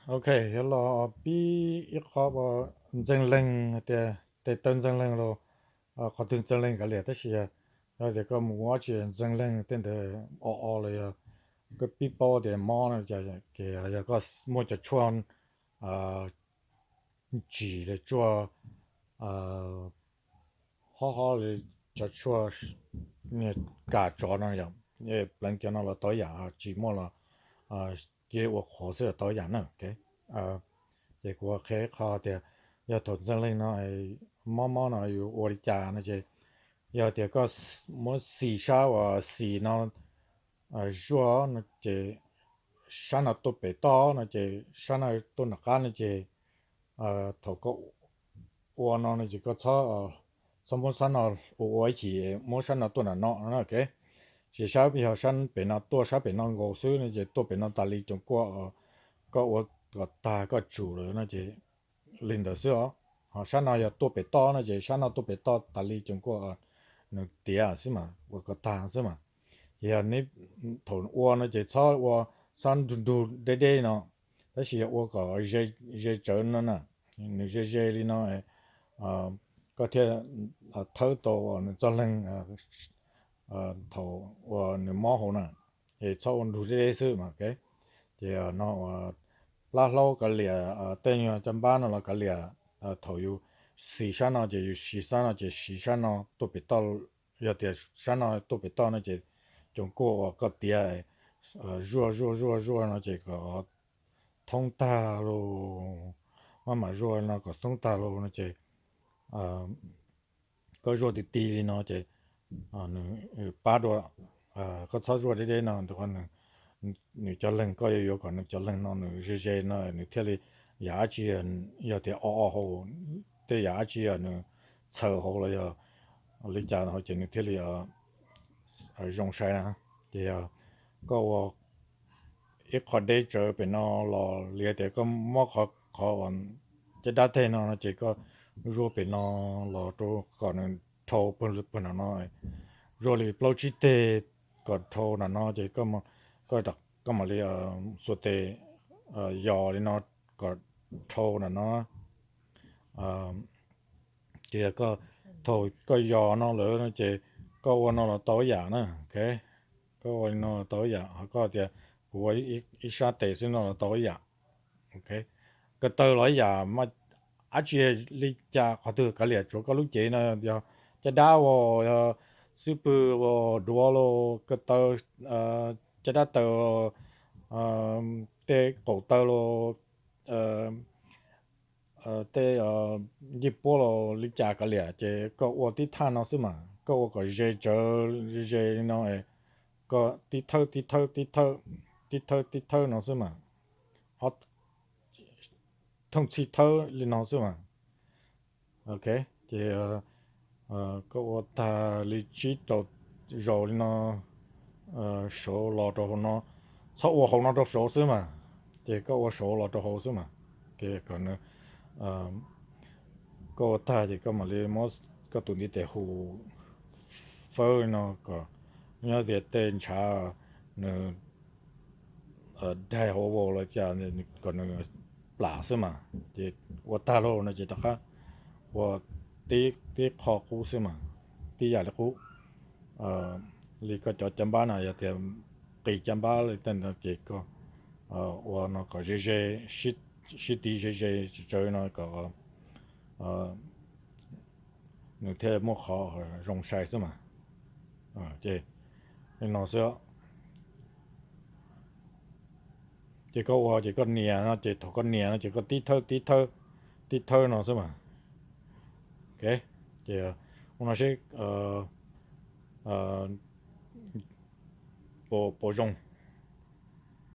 Ok, yuav los pib ib qho ntxeeg leeg tias tes taw ntxeeg leeg los qhov twg ntxeeg leeg kav liam, tab sis yog tias koj mus ua tsis ntxeeg leeg tej ntawd o o los yog koj pib paub tias mob no ces yog koj muaj cov tshuaj ntsim los tsuaj hob hob li cov tshuaj kam tsov no yom, pleev cov no los tau yam, tsis muaj los cia ua qhuav xwb los tau yam na. Ces kuv qhia qhov tias yog thaum ntxeeg leeg no mob mob no yus ua li cas no ces yog tias koj muab xis sab uas xis no zuaj no ces sab no tuaj pem toj no ces sab no tuaj nram qab no ces thaum koj ua no no ces koj txhob muab sab no ua ua ib chim muab sab no tuaj nram no no, ok. Ces sab yog sab pem no tuaj sab pem no nkaus xwb no ces tuaj pem no tas li coom kuaj, koj ua kom tag koj tsum lawm no ces li ntawd xwb os. Ho sab no yog tuaj pem toj no ces sab no tuaj pem toj tas li coom kuaj nws tiav xwb mas ua kom tag xwb mas. Ces yog neb thaum ua no ces txhob ua sab nrug nrug deb deb no, tab sis yog ua kom ze tsawv no na, nws ze ze li no koj thiaj thawb tau nws txoj leeg thaum uas nws mob hauv na, es txhob ua nrug deb deb xwb mas, ok. Ces no uas plab hlaub kav liam, tej nyuag caj npab no los kav liam, thaum yus xis sab no ces yus xis sab no ces xis sab no tuaj pem toj, yog tias sab no tuaj pem toj no ces coom kuaj uas koj tiav zuaj zuaj zuaj zuaj no ces kom thoob tag los, maj mam zuaj no kom thoob tag los no ces koj zuaj ti ti li no ces nws pab dua, koj txhob zuaj deb deb no, nws cov leeg koj yuav yuav kom nws cov leeg no nws ze ze no nws thiaj li yam dab tsi, yog tias o o hauv tej yam dab tsi nws txhaws hauv los yog li cas ces nws thiaj li zoo sai na. Ces yog koj ua ib qho deb tsawv pem no los li tias koj muab qhov uas caj dab teg no no ces koj zuaj pem no los rau kom nws dhau pag nram no, zuaj li plaub tsib teg kom dhau nram no ces koj mam li xuas tes yos li no kom dhau nram no. Ces yog koj, thaum koj yos no lawm no ces koj ua no los tau ib yam na, ok. Koj ua li no los tau ib yam, ho koj tias kuv ua ib sab tes xwb no los tau ib yam, ok. Ko taw los ib yam, dab tsi li cas qhov twg kav liam tsuav koj lub cev no, yog caj dab as, yog xwb pwg as, duav los ko taw, caj dab taws, tej qaum taw los, tej yij puab los li cas kav liam ces koj ua tib thaj no xwb mas, koj ua kom ze tsawv ze li no, koj tib thawb tib thawb tib thawb tib thawb tib thawb no xwb mas, thooj txhij thawb li no xwb mas, ok. Ces koj ua tag li tsib rau zaus li no, saud los rau hauv no, txhob ua hauv no rau saud xwb mas, ces koj ua saud los rau hauv xwb mas, ces kom nws, koj ua tag ces koj mam li muab koj tus ntiv tes hu fawb li no kom nyob tias tej ntshav nws daig hauv vaus los cas kom nws plam xwb mas, ces ua tag lauj no ces rov qab ua tib qho qub xwb mas, tib yam li qub. Li koj cov caj npab no yog tias qis caj npab li tej ntawd ces koj ua no kom ze ze, sib tiv ze ze tsawv no kom nws thiaj muaj qhov zoo sai xwb mas. Ces li no xwb. Ces koj ua ces koj nias no ces thaum koj nias no ces koj tib thawb tib thawb tib thawb no xwb mas, ok. Ces ua no seb puas zoo.